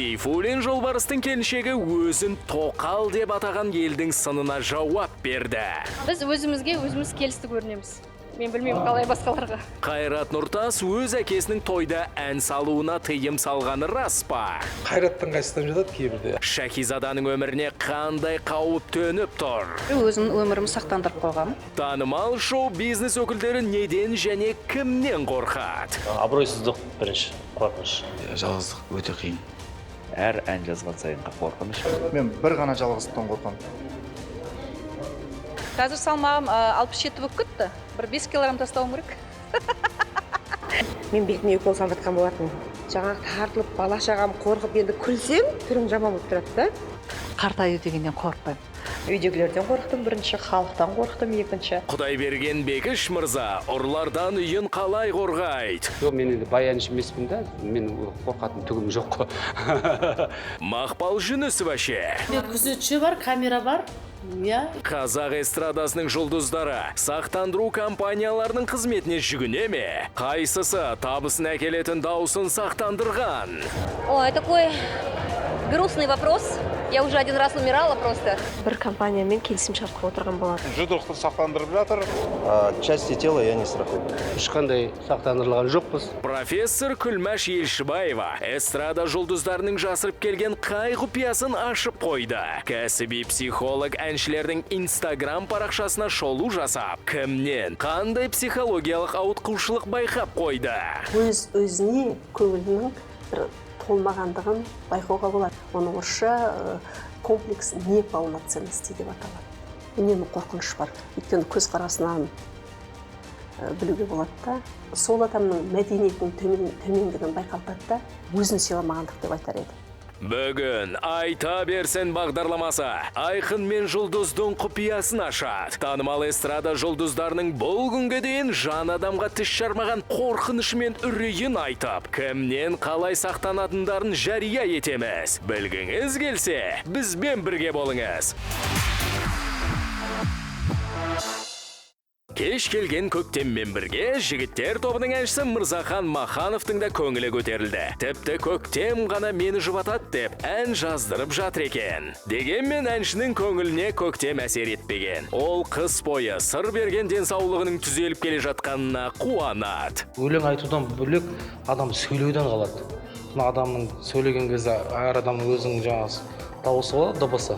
Сейфуллин жолбарыстың келіншегі өзін тоқал деп атаған елдің сынына жауап берді. Біз өзімізге өзіміз келісті көрінеміз. Мен білмеймін, қалай басқаларға. Қайрат Нұртас өз әкесінің тойда ән салуына тыйым салғаны рас па? Қайраттың қайсысынан жатады кейбірде. Шахизаданың өміріне қандай қауіп төніп тұр? Өзімнің өмірімді сақтандырып қойғанмын. Танымал шоу-бизнес өкілдері неден және кімнен қорқады? Абыройсыздық бірінші қорқыныш. Жалғыздық өте қиын. Әр ән жазған сайын қорқыныш. Мен бір ғана жалғыздықтан қорқамын. Қазір салмағым 67 болып кетті. Бір 5 килограмм тастауым керек. Мен бетіме укол салып жатқан болатынмын. Жаңағы тартылып, бала шағам қорқып, енді күлсем түрім жаман болып тұрады да. Қартаю дегеннен қорықпаймын. Үйдегілерден қорықтым бірінші, халықтан қорықтым екінші. Құдайберген Бекіш мырза ұрылардан үйін қалай қорғайды? Жоқ, мен енді бай әнші емеспін да, мен қорқатын түгім жоқ қой. Мақпал Жүнісова ше? Күзетші бар, камера бар. Қазақ эстрадасының жұлдыздары сақтандыру компанияларының қызметіне жүгіне ме? Қайсысы табысын әкелетін даусын сақтандырған? Ой, такой грустный вопрос. Я уже один раз умирала просто. Бір компаниямен келісімшартқа отырған болатын. Жұдырықты сақтандырып жатыр. Части тела я не страхую. Ешқандай сақтандырылған жоқпыз. Профессор Күлмәш Елшібаева эстрада жұлдыздарының жасырып келген қай құпиясын ашып қойды? Кәсіби психолог әншілердің Инстаграм парақшасына шолу жасап, кімнен қандай психологиялық ауытқушылық байқап қойды? Өз өзіне көңілінің бір толмағандығын байқауға болады. Оны орысша комплекс неполноценности деп аталады. Үнемі қорқыныш бар. Өйткені көзқарасынан білуге болады да. Сол адамның мәдениетінің төмендігін байқалтады да, өзін сыйламағандық деп айтар еді. Бүгін «Айта берсін» бағдарламасы Айқын мен Жұлдыздың құпиясын ашады. Танымал эстрада жұлдыздарының бұл күнге дейін жан адамға тіс жармаған қорқынышы мен үрейін айтып, кімнен қалай сақтанатындарын жария етеміз. Білгіңіз келсе, бізбен бірге болыңыз. Кеш келген көктеммен бірге жігіттер тобының әншісі Мырзахан Махановтың да көңілі көтерілді. Тіпті көктем ғана мені жұбатады деп ән жаздырып жатыр екен. Дегенмен әншінің көңіліне көктем әсер етпеген. Ол қыс бойы сыр берген денсаулығының түзеліп келе жатқанына қуанады. Өлең айтудан бөлек адам сөйлеуден қалады. Мына адамның сөйлеген кезде әр адамның өзінің жаңағы дауысы болады, дыбысы.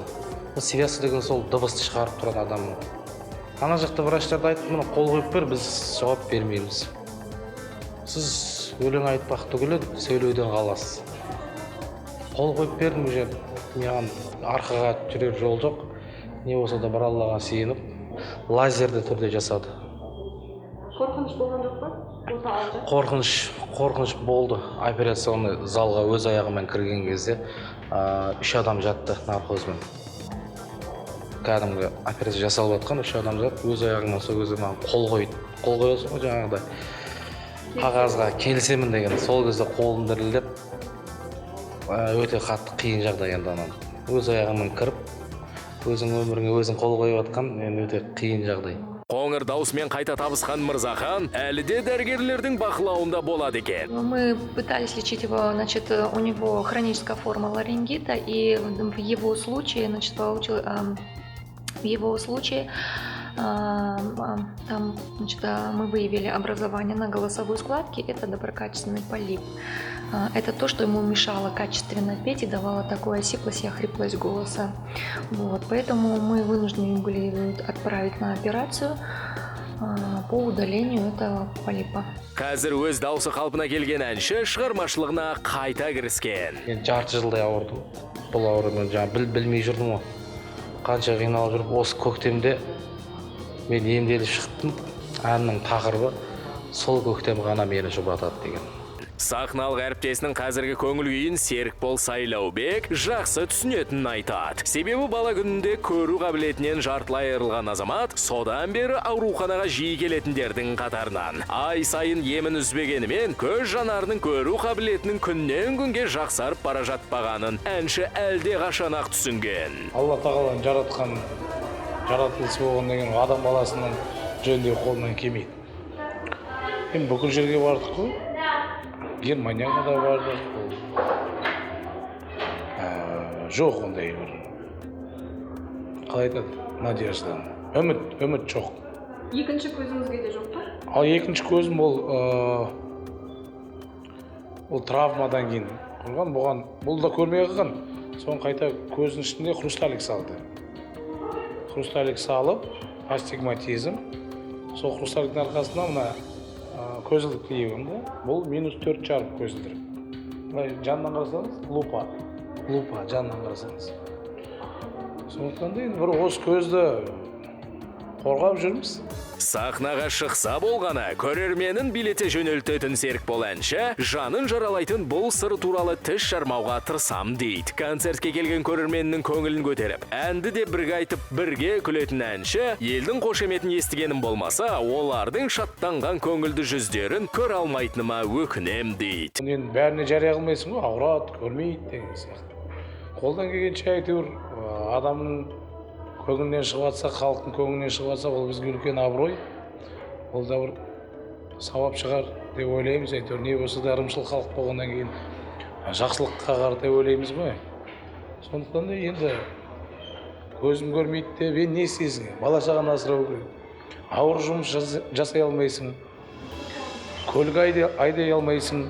Связь деген сол дыбысты шығарып тұрады адамның. Ана жақта врачтарды айтты, мына қол қойып бер, біз жауап бермейміз. Сіз өлең айтпақ түгілі сөйлеуден қаласыз. Қол қойып бердім, уже маған арқаға жүрер жол жоқ. Не болса да бір Аллаға сиынып, лазерді түрде жасады. Қорқыныш болған жоқ па? Қорқыныш болды. Операционный залға өз аяғымен кірген кезде 3 адам жатты наркозбен. Кәдімгі операция жасалып жатқан 3 адам жатып, өз аяғынан сол кезде маған қол қойды. Қол қоясың ғой жаңағыдай қағазға келісемін деген. Сол кезде қолым дірілдеп, өте қатты қиын жағдай енді анан. Өз аяғыңмен кіріп, өзің өміріңе өзің қол қойып жатқан енді өте қиын жағдай. Қоңыр даусымен қайта табысқан Мырзахан әлі де дәрігерлердің бақылауында болады екен. Мы пытались лечить его, значит, у него хроническая форма ларингита, и в его случае, значит, получил, в его случае там, значит, мы выявили образование на голосовой складке, это доброкачественный полип. Это то, что ему мешало качественно петь и давало такую осиплость и охриплость голоса. Вот, поэтому мы вынуждены были его отправить на операцию по удалению этого полипа. Қазір өз даусы қалпына келген әнші шығармашылығына қайта кіріскен. Мен жарты жылдай ауырдым. Бұл аурумен жаңа білмей жүрдім ғой. Қанша қиналып жүріп, осы көктемде мен емделіп шықтым. Әннің тақырыбы сол көктем ғана мені жұбатады деген. Сахналық әріптесінің қазіргі көңіл күйін Серікбол Сайлаубек жақсы түсінетінін айтады. Себебі бала күнінде көру қабілетінен жартылай айырылған азамат содан бері ауруханаға жиі келетіндердің қатарынан. Ай сайын емін үзбегенімен көз жанарының көру қабілетінің күннен күнге жақсарып бара жатпағанын әнші әлде қашан-ақ түсінген. Алла тағаланың жаратқан жаратылысы болғаннан кейін адам баласының жөндеу қолынан келмейді. Енді бүкіл жерге бардық қой. Германияға да бардық, Жоқ ондай бір, қалай айтады, надежда, үміт жоқ. Екінші көзіңізге де жоқ па? Ал екінші көзім ол ол травмадан кейін құрған, бұған бұл да көрмей қалған. Соны қайта көзінің ішінде хрусталик салды. Хрусталик салып, астигматизм. Сол хрусталиктің арқасында мына көзілдірік киемін да. Бұл -4,5 көзілдірік. Былай жанынан қарасаңыз, лупа. Лупа жанынан қарасаңыз. Сондықтан да енді бір осы көзді қорғап жүрміз. Сахнаға шықса болғаны, көрерменін билете жөнелтетін Серікбол әнші жанын жаралайтын бұл сыр туралы тіс жармауға тырысам дейді. Концертке келген көрерменнің көңілін көтеріп, әнді де бірге айтып, бірге күлетін әнші елдің қошеметін естігенім болмаса, олардың шаттанған көңілді жүздерін көре алмайтыныма өкінем дейді. Енді бәріне жария қылмайсың ғой, ауырады, көрмейді деген сияқты. Қолдан келгенше әйтеуір адамның көңілінен шығып жатса, халықтың көңілінен шығып жатса, ол бізге үлкен абырой, ол да бір сауап шығар деп ойлаймыз. Әйтеуір не болса да ырымшыл халық болғаннан кейін жақсылыққа қаратай ойлаймыз ғой. Сондықтан да енді көзім көрмейді деп енді не істейсің? Бала шағаны асырау керек. Ауыр жұмыс жасай алмайсың, көлік айдай алмайсың.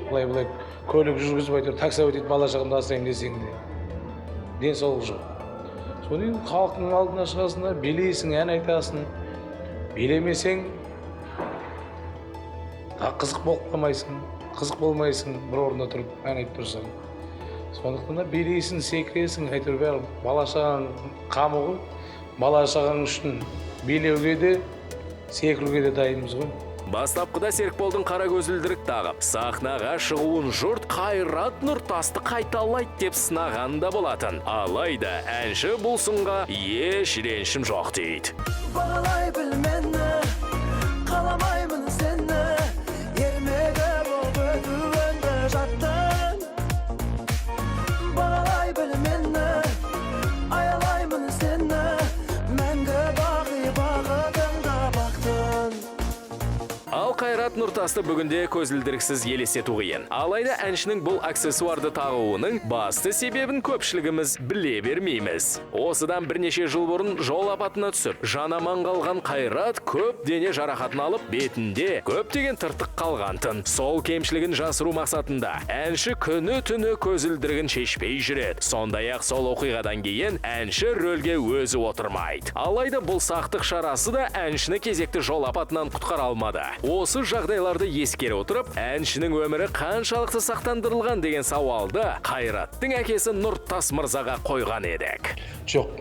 Былай-былай көлік жүргізіп әйтеуір таксовать етіп бала шағамды асыраймын десең де денсаулық жоқ. Содан кейін халықтың алдына шығасың да билейсің, ән айтасың. Билемесең қызық болып қалмайсың, қызық болмайсың бір орында тұрып ән айтып тұрсаң. Сондықтан да билейсің, секіресің, әйтеуір бәрі бала шағаң қамы ғой. Бала шағаң үшін билеуге де, секіруге де дайынбыз ғой. Бастапқыда Серікболдың қара көзілдірік тағып, сахнаға шығуын жұрт Қайрат Нұртасты қайталайды деп сынаған да болатын. Алайда әнші бұл сынға еш ренішім жоқ дейді. Бағалай біл мені, қаламаймын сені, ермегі болып өтуіңді жаттың. Бағалай біл мені, аялаймын сені, мәңгі бақи бақытыңда бақтың. Ал Қайрат Нұртасты бүгінде көзілдіріксіз елестету қиын. Алайда әншінің бұл аксессуарды тағуының басты себебін көпшілігіміз біле бермейміз. Осыдан бірнеше жыл бұрын жол апатына түсіп, жан аман қалған Қайрат көп дене жарақатын алып, бетінде көптеген тыртық қалғантын. Сол кемшілігін жасыру мақсатында әнші күні-түні көзілдірігін шешпей жүреді. Сондай-ақ сол оқиғадан кейін әнші рөлге өзі отырмайды. Алайда бұл сақтық шарасы да әншіні кезекті жол апатынан құтқара алмады. Осы жағдайларды ескере отырып, әншінің өмірі қаншалықты сақтандырылған деген сауалды Қайраттың әкесі Нұртас мырзаға қойған едік. Жоқ,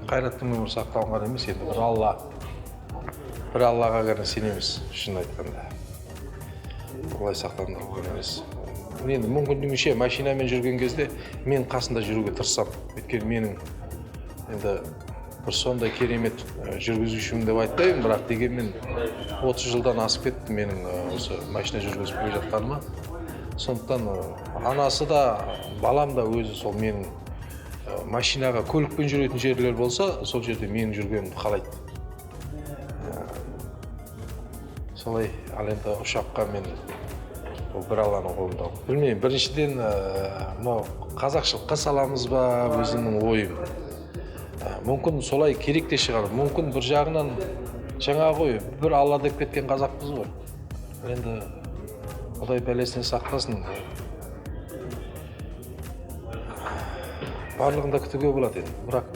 Қайраттың өмірі сақталған емес, енді бір Алла, бір Аллаға ғана сенеміз, шын айтқанда. Олай сақтандырылған емес. Енді мүмкіндігінше машинамен жүрген кезде мен қасында жүруге тырысамын. Өйткені менің енді бір сондай керемет жүргізушімін деп айтпаймын, бірақ дегенмен 30 жылдан асып кетті менің осы машина жүргізіп келе жатқаныма. Сондықтан анасы да, балам да өзі сол менің машинаға көлікпен жүретін жерлер болса, сол жерде менің жүргенімді қалайды. Солай, ал енді ұшаққа мен ол бір Алланың қолында. Білмеймін, біріншіден мынау қазақшылыққа саламыз ба, өзімнің ойым. Мүмкін солай керек те шығар, мүмкін бір жағынан жаңа ғой, бір Алла деп кеткен қазақпыз ғой. Енді Құдай бәлесінен сақтасын. Барлығын да күтуге болады енді, бірақ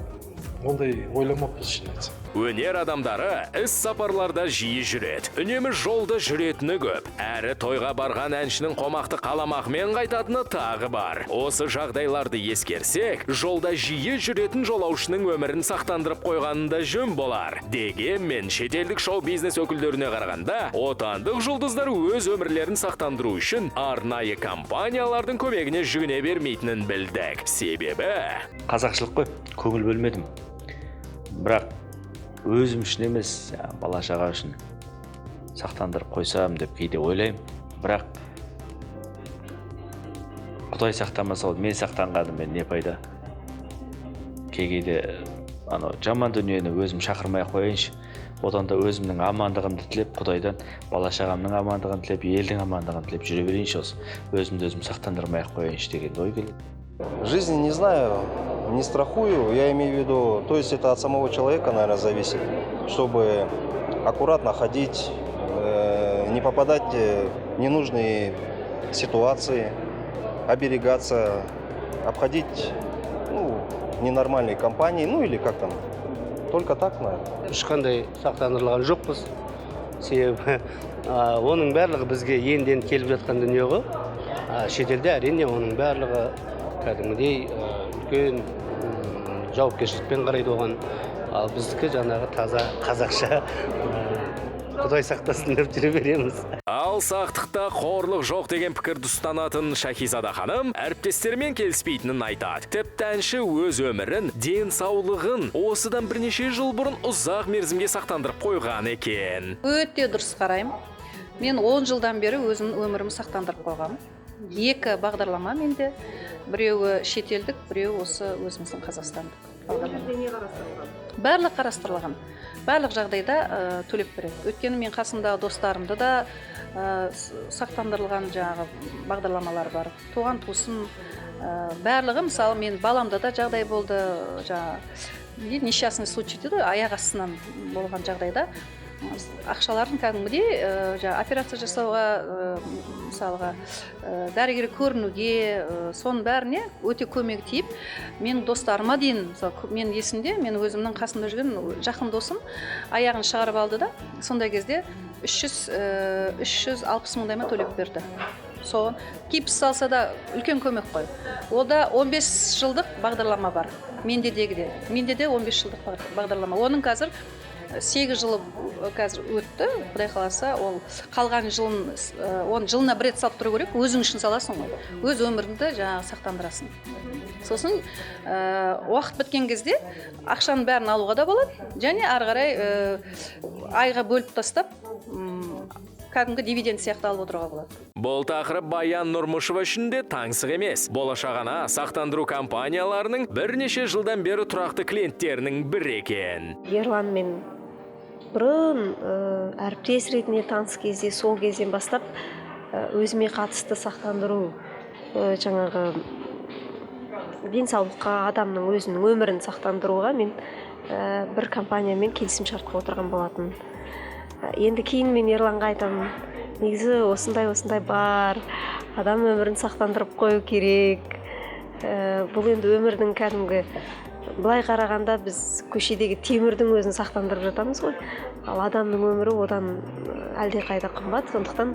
ондай ойламаппыз шын айтсам. Өнер адамдары іс сапарларда жиі жүреді. Үнемі жолда жүретіні көп. Әрі тойға барған әншінің қомақты қаламақымен қайтатыны тағы бар. Осы жағдайларды ескерсек, жолда жиі жүретін жолаушының өмірін сақтандырып қойғанында жөн болар. Дегенмен шетелдік шоу-бизнес өкілдеріне қарағанда, отандық жұлдыздар өз өмірлерін сақтандыру үшін арнайы компаниялардың көмегіне жүгіне бермейтінін білдік. Себебі қазақшылық қой, көңіл бөлмедім. Бірақ өзім үшін емес, бала шаға үшін сақтандырып қойсам деп кейде ойлаймын. Бірақ Құдай сақтамаса, ол мен сақтанғаныммен не пайда? Кей-кейде анау жаман дүниені өзім шақырмай қояйыншы, одан да өзімнің амандығымды тілеп, Құдайдан бала шағамның амандығын тілеп, елдің амандығын тілеп жүре берейінші, осы өзімді өзім сақтандырмай ақ қояйыншы деген ой келеді. Жизни не знаю, не страхую. Я имею в виду, то есть это от самого человека, наверное, зависит, чтобы аккуратно ходить, не попадать в ненужные ситуации, оберегаться, обходить, ну, ненормальные компании, ну или как там, только так, наверное. Ешқандай сақтандырылған жоқпыз, себебі оның барлығы бізге енді енді келіп жатқан дүние ғой. Шетелде, әрине, оның барлығы кәдімгідей үлкен жауапкершілікпен қарайды оған. Ал біздікі жаңағы таза қазақша, құдай сақтасын деп жүре береміз. Ал сақтықта қорлық жоқ деген пікірді ұстанатын Шахизада ханым әріптестерімен келіспейтінін айтады. Тіпті әнші өз өмірін, денсаулығын осыдан бірнеше жыл бұрын ұзақ мерзімге сақтандырып қойған екен. Өте дұрыс қараймын. Мен 10 жылдан бері өзімнің өмірімді сақтандырып қойғанмын. Екі бағдарлама менде. Біреуі шетелдік, біреуі осы өзіміздің қазақстандық бағдарлама. Барлық қарастырылған. Барлық жағдайда төлеп береді. Өйткені мен қасымдағы достарымды да сақтандырылған жаңағы бағдарламалар бар. Туған туысым, барлығы, мысалы, мен баламда да жағдай болды, жаңағы несчастный случай дейді ғой, аяқ астынан болған жағдайда ақшаларын кәдімгідей жаңағы операция жасауға, мысалға, дәрігерге көрінуге, соның бәріне өте көмегі тиіп, менің достарыма дейін, мысалы, мен есімде, мен өзімнің қасымда жүрген жақын досым аяғын шығарып алды да, сондай кезде 360 мыңдай ма төлеп берді. Соған гипс салса да үлкен көмек қой. Онда 15 жылдық бағдарлама бар. Менде де 15 жылдық бағдарлама. Оның қазір 8 жылы қазір өтті, құдай қаласа, ол қалған жылын, оны жылына бір рет салып тұру керек, өзің үшін саласың ғой. Өз өміріңді жаңағы сақтандырасың. Сосын уақыт біткен кезде ақшаның бәрін алуға да болады, және ары қарай айға бөліп тастап, кәдімгі дивиденд сияқты алып отыруға болады. Бұл тақырып Баян Нұрмышева үшін де таңсық емес. Болашақ ана сақтандыру компанияларының бірнеше жылдан бері тұрақты клиенттерінің бірі екен. Ерланмен бұрын әріптес ретінде таныс кезде, сол кезден бастап өзіме қатысты сақтандыру, жаңағы денсаулыққа, адамның өзінің өмірін сақтандыруға мен бір компаниямен келісімшартқа отырған болатын. Енді кейін мен Ерланға айтамын, негізі осындай-осындай бар, адам өмірін сақтандырып қою керек. Бұл енді өмірдің кәдімгі, былай қарағанда біз көшедегі темірдің өзін сақтандырып жатамыз ғой, ал адамның өмірі одан әлдеқайда қымбат. Сондықтан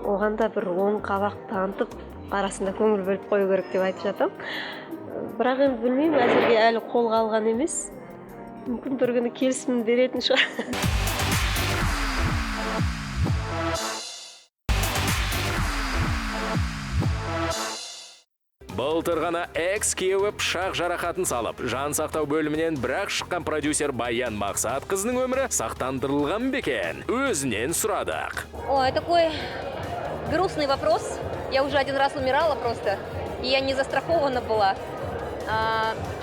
оған да бір оң қабақ танытып, арасында көңіл бөліп қою керек деп айтып жатамын. Бірақ енді білмеймін, әзірге әлі қолға алған емес. Мүмкін бір күні келісімін беретін шығар. Былтыр ғана экс-күйеуі пышақ жарақатын салып, жан сақтау бөлімінен бірақ шыққан продюсер Баян Мақсат қызының өмірі сақтандырылған ба екен? Өзінен сұрадық. Ой, такой грустный вопрос. Я уже один раз умирала просто, и я не застрахована была.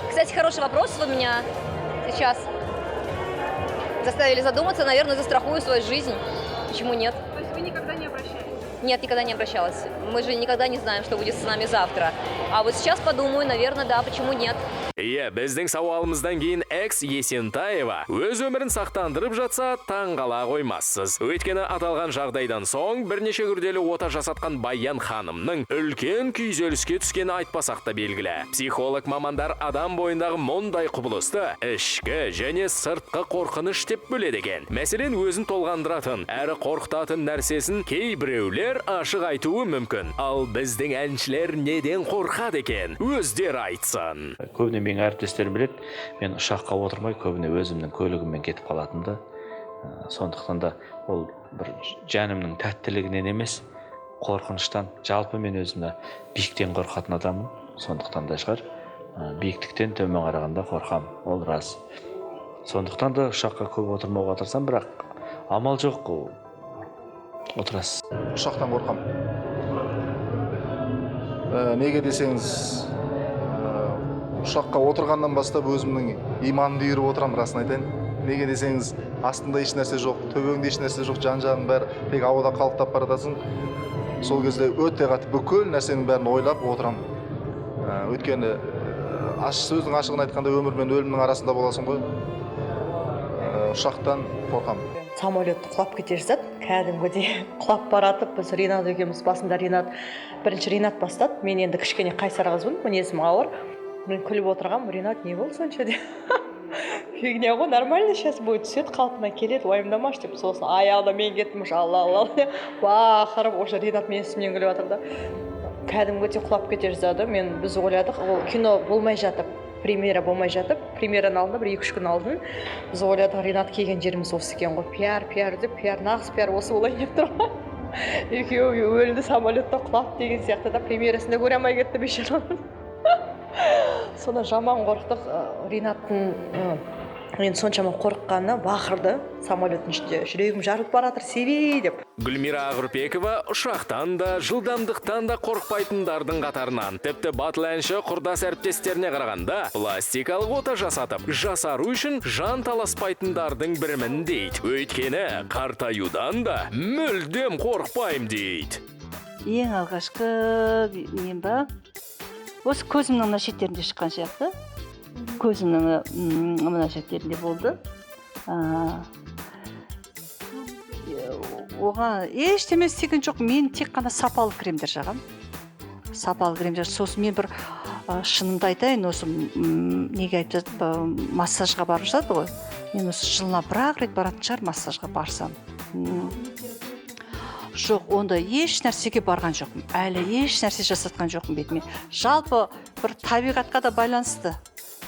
Кстати, хороший вопрос вы меня сейчас заставили задуматься. Наверное, застрахую свою жизнь. Почему нет? То есть вы никогда не обращались? Нет, никогда не обращалась. Мы же никогда не знаем, что будет с нами завтра. А вот сейчас подумаю, наверное, да, почему нет? Иә, біздің сауалымыздан кейін экс Есентаева өз өмірін сақтандырып жатса, таңғала қоймассыз. Өйткені аталған жағдайдан соң бірнеше күрделі ота жасатқан Баян ханымның үлкен күйзеліске түскені айтпасақ та белгілі. Психолог мамандар адам бойындағы мұндай құбылысты ішкі және сыртқы қорқыныш деп бөледі екен. Мәселен, өзін толғандыратын, әрі қорқытатын нәрсесін кейбіреулер ашық айтуы мүмкін. Ал біздің әншілер неден қорқады екен? Өздері айтсын. Көбіне менің әріптестерім біледі, мен ұшаққа отырмай көбіне өзімнің көлігіммен кетіп қалатынымды. Сондықтан да ол бір жанымның тәттілігінен емес, қорқыныштан. Жалпы мен өзімді биіктен қорқатын адаммын, сондықтан да шығар, биіктіктен төмен қарағанда қорқамын, ол рас. Сондықтан да ұшаққа көп отырмауға тырысамын, бірақ амал жоқ, отырасыз. Ұшақтан қорқамын. Неге десеңіз, ұшаққа отырғаннан бастап өзімнің иманымды үйіріп отырамын, расын айтайын. Неге десеңіз, астында еш нәрсе жоқ, төбеңде еш нәрсе жоқ, жан-жағың бәрі тек ауада қалықтап бара жатасың. Сол кезде өте қатты бүкіл нәрсенің бәрін ойлап отырамын. Өйткені сөздің ашығын айтқанда өмір мен өлімнің арасында боласың ғой. Ұшақтан қорқамын. Самолет құлап кете жаздады, кәдімгідей құлап баратып. Біз Ринат екеуміз басында, Ринат бірінші, Ринат бастады. Мен енді кішкене қайсар қызбын, мінезім ауыр. Мен күліп отырғанмын. Ринат: «Не болды сонша?» – деп. «Фигня ғой, нормально, сейчас будет, түседі, қалпына келеді, уайымдамашы», – деп. Сосын аяғында мен кеттім уже, «Алла, Алла!» деп бақырып. Уже Ринат менің үстімнен күліп жатыр да. Кәдімгідей құлап кете жаздады. Мен, біз ойладық, ол кино болмай жатып, премьера болмай жатып, премьераның алдында бір 2-3 күн алдын біз ойладық: Ринат келген жеріміз осы екен ғой, пиар, пиар деп, пиар, нағыз пиар осы болайын деп тұр ғой, екеуі өлді самолетта құлап деген сияқты да. Премьерасын да көре алмай кетті бейшара. Содан жаман қорықтық. Ринаттың енді соншама қорыққанына бақырды самолеттің ішінде: «Жүрегім жарылып бара жатыр, себей!» – деп. Гүлмира Ақүрпекова ұшақтан да, жылдамдықтан да қорықпайтындардың қатарынан. Тіпті батыл әнші құрдас әріптестеріне қарағанда пластикалық ота жасатып, жасару үшін жан таласпайтындардың бірімін дейді. Өйткені қартаюдан да мүлдем қорықпаймын дейді. Ең алғашқы нем ба, осы көзімнің мына шеттерінде шыққан сияқты, көзімнің мына шеттерінде болды. Оған ештеме істеген жоқ мен, тек қана сапалы кремдер жағамын, сапалы кремдер. Сосын мен бір шынымды айтайын, осы неге айтып, массажға барып жатады ғой, мен осы жылына бір ақ рет баратын шығар массажға барсам. Жоқ, ондай еш нәрсеге барған жоқпын әлі, еш нәрсе жасатқан жоқпын бетіме. Жалпы бір табиғатқа да байланысты,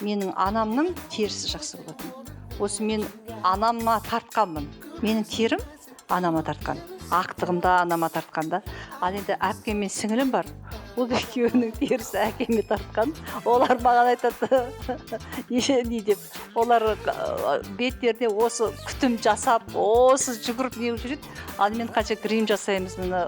менің анамның терісі жақсы болатын. Осы мен анама тартқанмын, менің терім анама тартқан, ақтығым да анама тартқан да. Ал енді әпкем мен сіңілім бар, ол екеуінің терісі әкеме тартқан. Олар маған айтады не деп, олар беттеріне осы күтім жасап, осы жүгіріп неғып жүреді. Ал мен қанша грим жасаймыз, міне,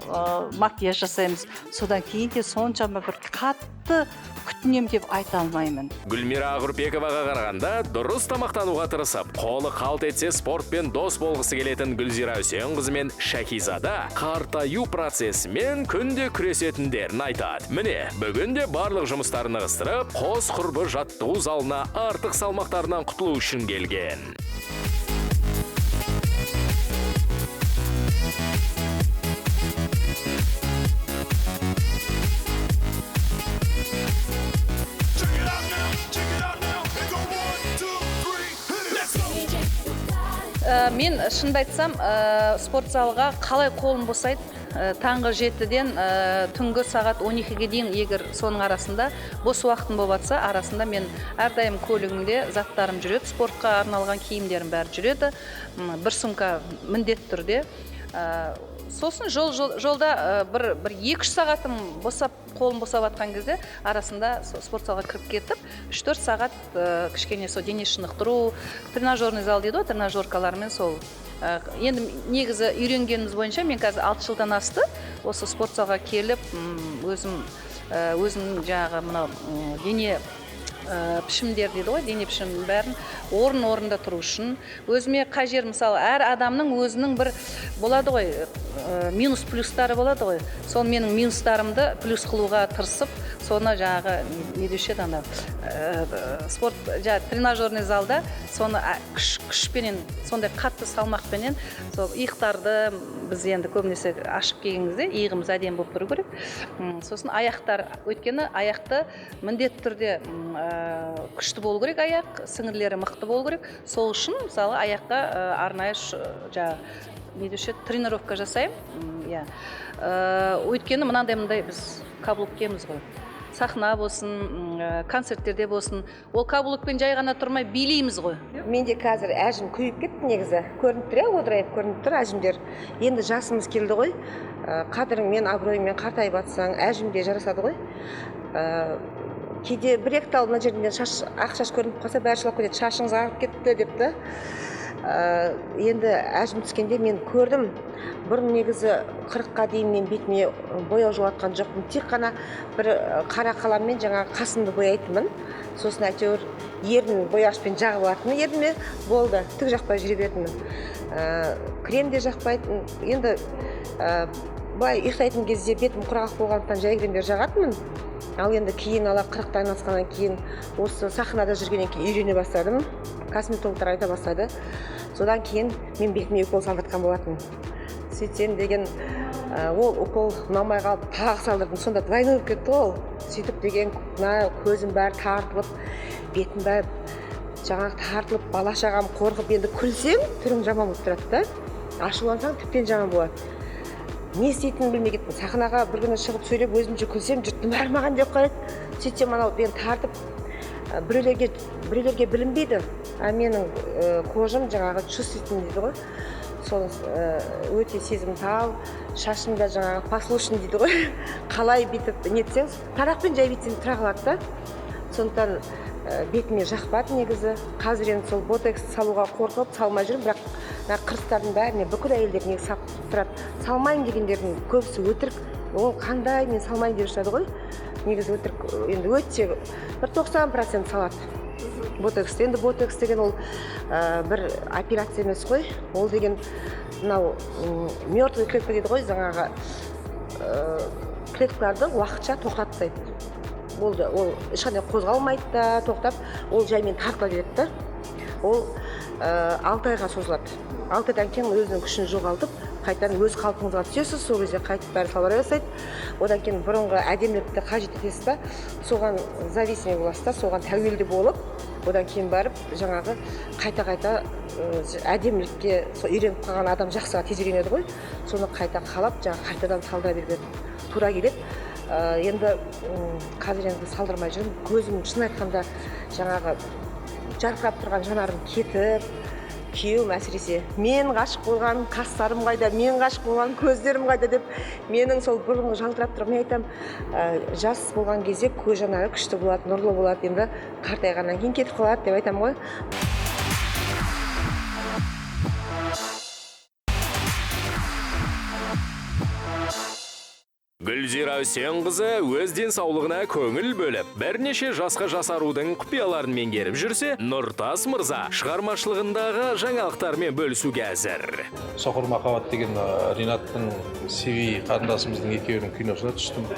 макияж жасаймыз, содан кейін де соншама бір қатты күтінемін деп айта алмаймын. Гүлмира Ақүрпековаға қарағанда дұрыс тамақтануға тырысып, қолы қалт етсе спортпен дос болғысы келетін Гүлзира Үсенқызы мен Шахизада қартаю процесімен күнде күресетіндерін айтады. Міне, бүгін де барлық жұмыстарын ығыстырып, қос құрбы жаттығу залына артық салмақтарынан құтылу үшін келген. Мен шынымды айтсам, спорт залға қалай қолым босайды, таңғы 7-ден түнгі сағат 12-ге дейін, егер соның арасында бос уақытым болып жатса, арасында мен әрдайым көлігімде заттарым жүреді, спортқа арналған киімдерім бәрі жүреді, бір сумка міндетті түрде. Сосын жолда бір 2-3 сағатым босап, қолым босап жатқан кезде арасында спорт залға кіріп кетіп, 3-4 сағат кішкене сол дене шынықтыру, тренажерный зал дейді ғой, тренажеркалармен сол. Енді негізі үйренгеніміз бойынша мен қазір 6 жылдан асты осы спорт залға келіп, өзім өзімнің жаңағы мынау дене пішімдер дейді ғой, дене пішімінің бәрін орын орнында тұру үшін өзіме қай жер, мысалы, әр адамның өзінің бір болады ғой, минус плюстары болады ғой, сол менің минустарымды плюс қылуға тырысып, соны жаңағы не деуші еді, ана спорт жаңағы тренажерный залда соны күшпенен, сондай қатты салмақпенен сол иықтарды, біз енді көбінесе ашып келген кезде иығымыз әдемі болып тұру керек. Сосын аяқтар, өйткені аяқты міндетті түрде күшті болу керек, аяқ сіңірлері мықты болу керек. Сол үшін, мысалы, аяққа арнайы жаңағы не деуші еді, тренировка жасаймын. Иә. Өйткені мынандай мындай біз каблук киеміз ғой, сахна болсын, концерттерде болсын, ол каблукпен жай ғана тұрмай билейміз ғой. Менде қазір әжім көбейіп кетті негізі, көрініп тұр, иә, одырайып көрініп тұр әжімдер. Енді жасымыз келді ғой. Қадіріңмен, абыройыңмен қартайып жатсаң, әжім де жарасады ғой. Кейде бір екі тал мына жерінен шаш, ақ шаш көрініп қалса, бәрі жылап кетеді: «Шашыңыз ағарып кетті», – деп та. Енді әжім түскенде мен көрдім. Бұрын негізі 40-қа дейін мен бетіме бояу жолатқан жоқпын, тек қана бір қара қаламмен жаңағы қасымды бояйтынмын, сосын әйтеуір ерін бояғышпен жағып алатынмын ерніме, болды, түк жақпай жүре беретінмін. Крем де жақпайтын. Енді былай ұйықтайтын кезде бетім құрғақ болғандықтан жай кремдер жағатынмын. Ал енді кейін ала 40-тан асқаннан кейін, осы сахнада жүргеннен кейін үйрене бастадым, косметологтар айта бастады. Содан кейін мен бетіме укол салдыртқан болатын. Сөйтсем деген, ол укол ұнамай қалып, тағы салдырдым. Сонда двойной болып кетті ол. Сөйтіп деген, мына көзім бәрі тартылып, бетім бәрі жаңағы тартылып, бала шағам қорқып, енді күлсең, түрің жаман болып тұрады да, ашулансаң, тіптен жаман болады. Не істейтінімді білмей кеттім. Сахнаға бір күні шығып сөйлеп, өзімше күлсем, жұрттың бәрі маған деп қарайды. Сөйтсем, анау мен тартып, біреулерге білінбейді, а менің кожам жаңағы чувствительный дейді ғой, соны өте сезімтал, шашым да жаңағы послушный дейді ғой, қалай бүйтіп нетсең, тарақпен жай бүйтсең, тұра қалады да. Сондықтан бетіме жақпады негізі. Қазір енді сол ботокс салуға қорқып, салмай жүрмін, бірақ мына қырыстардың бәріне бүкіл әйелдер негізі салып тұрады. Салмаймын дегендердің көбісі өтірік. Ол қандай, мен салмаймын деп жатады ғой. Негізі өтірік, енді өте бір 90% салады ботокс. Енді ботокс деген ол бір операция емес қой. Ол деген мынау мертвый клетка дейді ғой, жаңағы клеткаларды уақытша тоқтатып тастайды. Болды, ол ешқандай қозғалмайды да, тоқтап, ол жаймен тартыла береді да. Ол 6 айға созылады. 6 айдан кейін өзінің күшін жоғалтып, қайтадан өз қалпыңызға түсесіз, сол кезде қайтып бәрі салбырай бастайды. Одан кейін бұрынғы әдемілікті қажет етесіз да, соған зависимый боласыз да, соған тәуелді болып, одан кейін барып жаңағы қайта-қайта әдемілікке сол үйреніп қалған адам жақсыға тез үйренеді ғой, соны қайта қалап, жаңағы қайтадан салдыра беруге тура келеді. Енді қазір енді салдырмай жүрмін. Көзім, шын айтқанда, жаңағы жарқырап тұрған жанарым кетіп, күйеуім әсіресе, мен ғашық болған қастарым қайда, мен ғашық болған көздерім қайда деп, менің сол бұрынғы жалтырап тұрған, мен айтамын, жас болған кезде көз жанары күшті болады, нұрлы болады, енді қартайғаннан кейін кетіп қалады деп айтамын ғой. Гүлзира Үсенқызы өз денсаулығына көңіл бөліп, бірнеше жасқа жасарудың құпияларын меңгеріп жүрсе, Нұртас мырза шығармашылығындағы жаңалықтармен бөлісуге әзір. Соқыр махаббат деген Ринаттың CV қарындасымыздың екеуінің киносына түстім.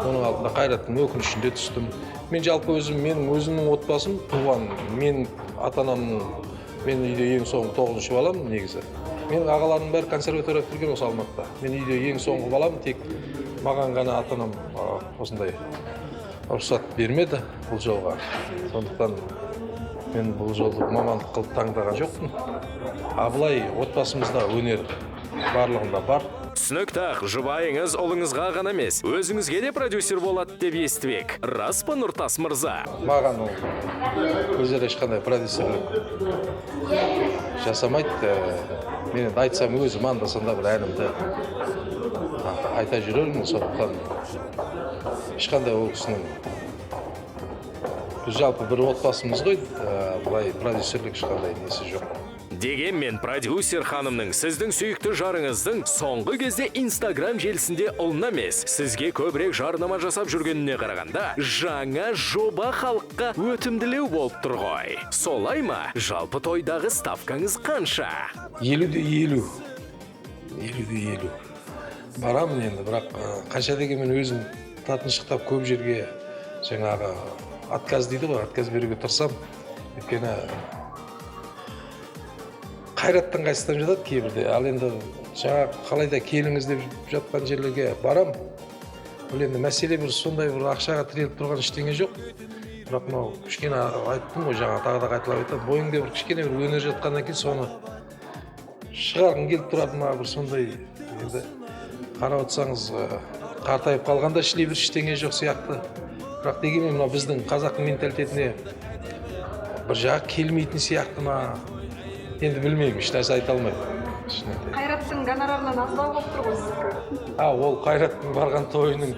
Оның алдында Қайраттың өкінішінде түстім. Мен жалпы өзім, менің өзімнің отбасым туған, мен ата-анамның, мен үйде ең соңғы 9-шы балам негізі. Менің ағаларым бәрі консерватория бітірген осы Алматыда. Мен үйде ең соңғы балам, тек маған ғана ата-анам осындай рұқсат бермеді бұл жолға. Сондықтан мен бұл жолды мамандық қылып таңдаған жоқпын. А былай отбасымызда өнер барлығында бар. Түсінікті ақ, жұбайыңыз ұлыңызға ғана емес, өзіңізге де продюсер болады деп естібек. Рас па, Нұртас мырза? Маған ол өздері ешқандай продюсерлік жасамайды. Мен енді айтсам, өзім анда-санда бір әнімді айта жүрермін, сондықтан ешқандай ол кісінің, біз жалпы бір отбасымыз ғой, былай продюсерлік ешқандай несі жоқ. Дегенмен продюсер ханымның, сіздің сүйікті жарыңыздың соңғы кезде Инстаграм желісінде ұлына емес, сізге көбірек жарнама жасап жүргеніне қарағанда, жаңа жоба халыққа өтімділеу болып тұр ғой. Солай ма? Жалпы тойдағы ставкаңыз қанша? 50-50. 50-50. Барамын енді, бірақ қанша дегенмен өзім татыншықтап көп жерге жаңағы отказ дейді ғой, отказ беруге тырысамын. Өйткені Қайраттың қайсысынан жатады кейбірде. Ал енді жаңа қалайда келіңіз деп жатқан жерлерге барам. Ол енді мәселе бір сондай бір ақшаға тіреліп тұрған ештеңе жоқ. Бірақ мынау кішкене айттым ғой, жаңа тағы да қайталап айтамын, бойыңда бір кішкене бір өнер жатқаннан кейін соны шығарғың келіп тұрады ма, бір сондай. Енді қарап отырсаңыз, қартайып қалғанда ішлей бір ештеңе жоқ сияқты. Бірақ дегенмен мынау біздің қазақтың менталитетіне бір жағы келмейтін сияқты ма? Енді білмеймін, ешнәрсе айта алмаймын. Қайраттың гонорарынан аздау болып тұр ғой сіздікі. Ол Қайраттың барған тойының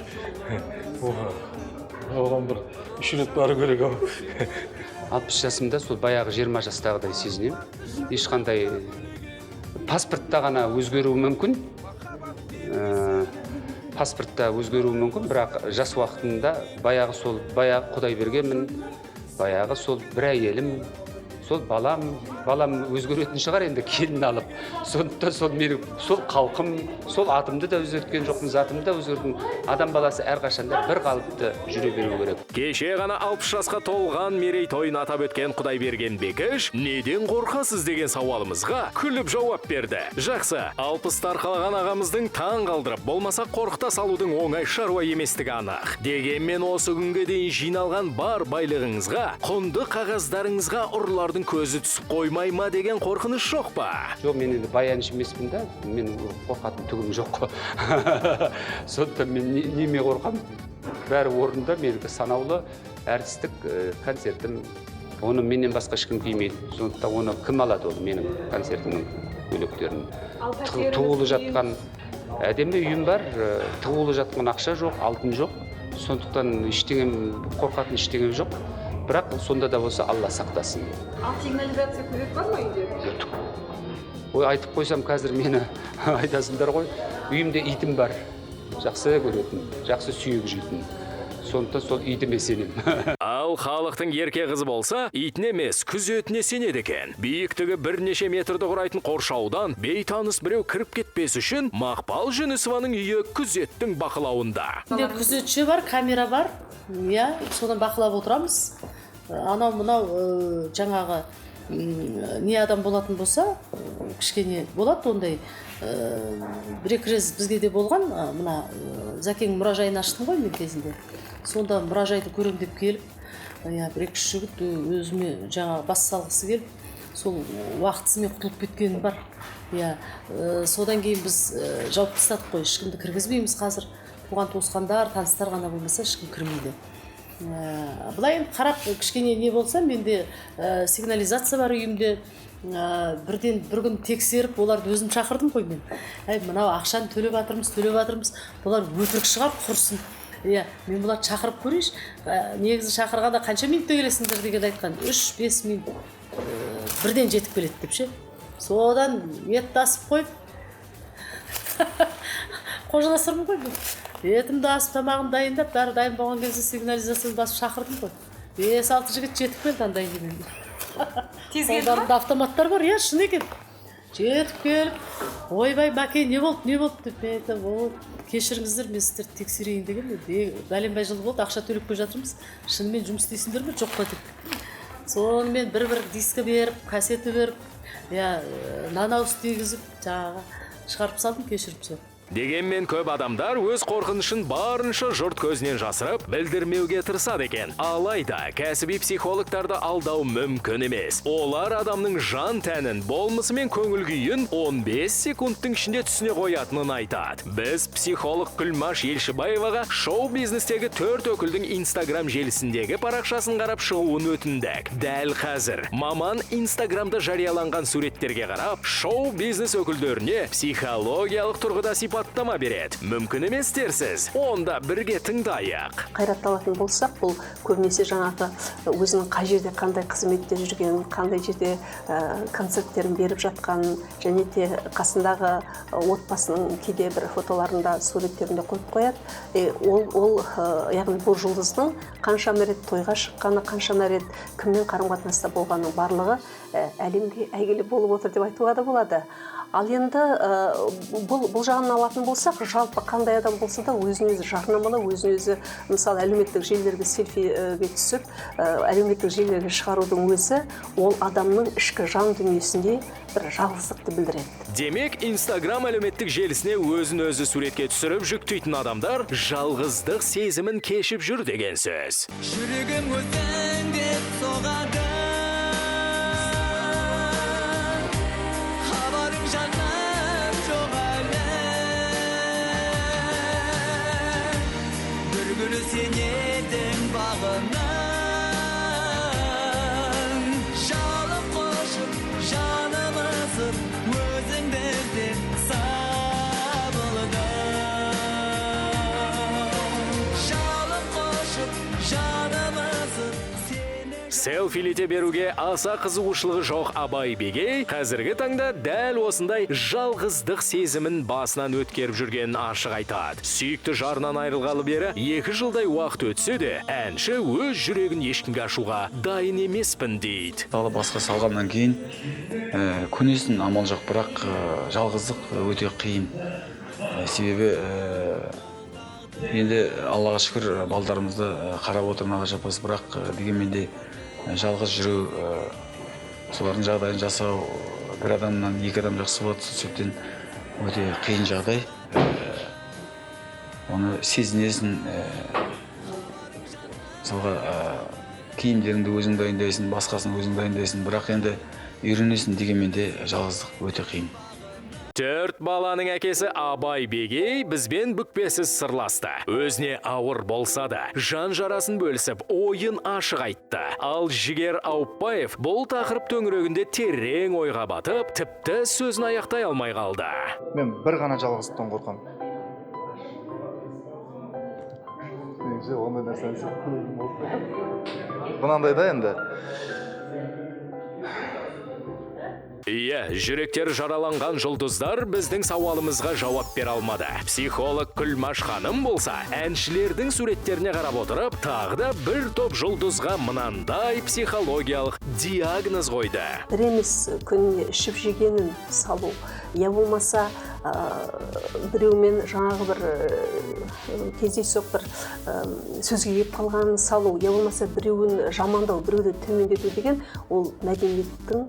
оған бір 3 рет бару керек ау. 60 жасымда сол баяғы 20 жастағыдай сезінемін. Ешқандай паспортта ғана өзгеруі мүмкін. Паспортта өзгеруі мүмкін, бірақ жас уақытында баяғы сол баяғы Құдай бергенмін, баяғы сол бір әйелім, Сол балам өзгеретін шығар енді келін алып. Сондықтан сол менің сол халқым, сол атымды да өзгерткен жоқпын, затымды да өзгерттім. Адам баласы әрқашанда бір қалыпты жүре беру керек. Кеше ғана 60 жасқа толған мерейтойын атап өткен Құдайберген Бекіш неден қорқасыз деген сауалымызға күліп жауап берді. Жақсы, 60-ты арқалаған ағамыздың таң қалдырып, болмаса қорқыта салудың оңай шаруа еместігі анық. Дегенмен осы күнге дейін жиналған бар байлығыңызға, құнды қағаздарыңызға ұрылардың көзі түсіп қоймай ма деген қорқыныш жоқ па? Жоқ, мен енді баяншы емеспін да, мен қорқатын түгім жоқ қой. Сондықтан мен неме қорқамын? Бәрі орында, менікі санаулы әртістік концертім. Оны менен басқа ешкім кимейді. Сондықтан оны кім алады, ол менің концертімнің көйлектерін? Тығулы жатқан әдемі үйім бар, тығулы жатқан ақша жоқ, алтын жоқ. Сондықтан ештеңем, қорқатын ештеңем жоқ. Бірақ сонда да болса Алла сақтасын. Ал сигнализация күзет бар ма үйде? Ой, айтып қойсам қазір мені айтасыңдар ғой. Үйімде итім бар. Жақсы көретін, жақсы сүйек жейтін. Сондықтан сол итіме сенемін. Ал халықтың ерке қызы болса, итіне емес, күзетіне сенеді екен. Биіктігі бірнеше метрді құрайтын қоршаудан бейтаныс біреу кіріп кетпес үшін Мақпал Жүнісованың үйі күзеттің бақылауында. Үйде күзетші бар, камера бар. Иә, содан бақылап отырамыз. Анау мынау жаңағы не адам болатын болса, кішкене болады ондай. Бір екі рет бізге де болған, мына Зәкең мұражайын аштым ғой мен кезінде. Сонда мұражайды көрем деп келіп, иә, бір екі үш жігіт өзіме жаңағы бас салғысы келіп, сол уақытысымен құтылып кеткені бар. Иә, содан кейін біз жауып тастадық қой, ешкімді кіргізбейміз қазір. Туған туысқандар, таныстар ғана болмаса ешкім кірмейді. Былай енді қарап кішкене не болса, менде сигнализация бар үйімде. Бірден бір күн тексеріп, оларды өзім шақырдым ғой мен. Әй, мынау ақшаны төлеп жатырмыз, төлеп жатырмыз, бұлар өтірік шығар, құрсын. Иә, мен бұларды шақырып көрейінші. Негізі шақырғанда қанша минутта келесіңдер деген айтқан, 3-5 минут бірден жетіп келеді деп ше. Содан етті асып қойып, қожаласырмын ғой мен. Етімді асып, тамағымды дайындап, бәрі дайын болған кезде сигнализацияны басып шақырдым ғой. 5-6 жігіт жетіп келді андай немен. Тез келді ма? Қолдарында автоматтар бар, иә, шын екен. Жетіп келіп, ойбай, Мәке, не болды, не болды деп мен айтамын, ой, кешіріңіздер, мен сіздерді тексерейін деген. Бәленбай жыл болды, ақша төлеп келе жатырмыз, шынымен жұмыс істейсіңдер ме, жоқ па деп. Сонымен бір-бір дискі беріп, кассеті беріп, иә, нан ауыз тигізіп, жаңағы шығарып салдым, кешіріп сұрап. Дегенмен көп адамдар өз қорқынышын барынша жұрт көзінен жасырып, білдірмеуге тырысады екен. Алайда кәсіби психологтарды алдау мүмкін емес. Олар адамның жан тәнін, болмысы мен көңіл күйін 15 секундтың ішінде түсіне қоятынын айтады. Біз психолог Күлмаш Елшібаеваға шоу-бизнестегі 4 өкілдің Инстаграм желісіндегі парақшасын қарап шығуын өтіндік. Дәл қазір маман Инстаграмда жарияланған суреттерге қарап, шоу-бизнес өкілдеріне психологиялық тұрғыда сипаттама береді. Мүмкін емес дерсіз. Онда бірге тыңдайық. Қайратты алатын болсақ, бұл көбінесе жаңағы өзінің қай жерде қандай қызметте жүргенін, қандай жерде концерттерін беріп жатқанын, және де қасындағы отбасының кейде бір фотоларында, суреттерінде қойып қояды. Ол яғни бұл жұлдыздың қаншама рет тойға шыққаны, қаншама рет кіммен қарым-қатынаста болғанының барлығы әлемге әйгілі болып отыр деп айтуға да болады. Ал енді бұл жағын алатын болсақ, жалпы қандай адам болса да өзін өзі жарнамалау, өзін өзі мысалы әлеуметтік желілерге селфиге түсіп, әлеуметтік желілерге шығарудың өзі ол адамның ішкі жан дүниесінде бір жалғыздықты білдіреді. Демек, Инстаграм әлеуметтік желісіне өзін өзі суретке түсіріп жүктейтін адамдар жалғыздық сезімін кешіп жүр деген сөз. Жүрегім өзің деп соғады. Жаным жоқ әлі. Бір күні сен едің бағыным. Жалын қошып, жаным ысып, өзіңді іздеп сабылдым. Жалын қошып, жаным ысып. Селфилете беруге аса қызығушылығы жоқ Абай Бегей қазіргі таңда дәл осындай жалғыздық сезімін басынан өткеріп жүргенін ашық айтады. Сүйікті жарынан айырылғалы бері 2 жылдай уақыт өтсе де, әнші өз жүрегін ешкімге ашуға дайын емеспін дейді. Мысалы, басқа салғаннан кейін көнесің, амал жоқ, бірақ жалғыздық өте қиын. Себебі енді Аллаға шүкір, балдарымызды қарап отыр нағашы апасы, бірақ дегенмен де жалғыз жүру, солардың жағдайын жасау, бір адамнан 2 адам жақсы болады, сол себептен өте қиын жағдай. Оны сезінесің, мысалға киімдеріңді өзің дайындайсың, басқасын өзің дайындайсың, бірақ енді үйренесің, дегенмен де жалғыздық өте қиын. 4 баланың әкесі Абай Бегей бізбен бүкпесіз сырласты. Өзіне ауыр болса да, жан жарасын бөлісіп, ойын ашық айтты. Ал Жігер Ауыпбаев бұл тақырып төңірегінде терең ойға батып, тіпті сөзін аяқтай алмай қалды. Мен бір ғана жалғыздықтан қорқамын. Негізі ондай нәрсені мынандай да енді. Иә, жүректері жараланған жұлдыздар біздің сауалымызға жауап бере алмады. Психолог Күлмаш ханым болса, әншілердің суреттеріне қарап отырып, тағы да бір топ жұлдызға мынандай психологиялық диагноз қойды. Бір емес күніне ішіп жегенін салу, я болмаса біреумен жаңағы бір кездейсоқ бір сөзге келіп қалғанын салу, я болмаса біреуін жамандау, біреуді төмендету деген ол мәдениеттің,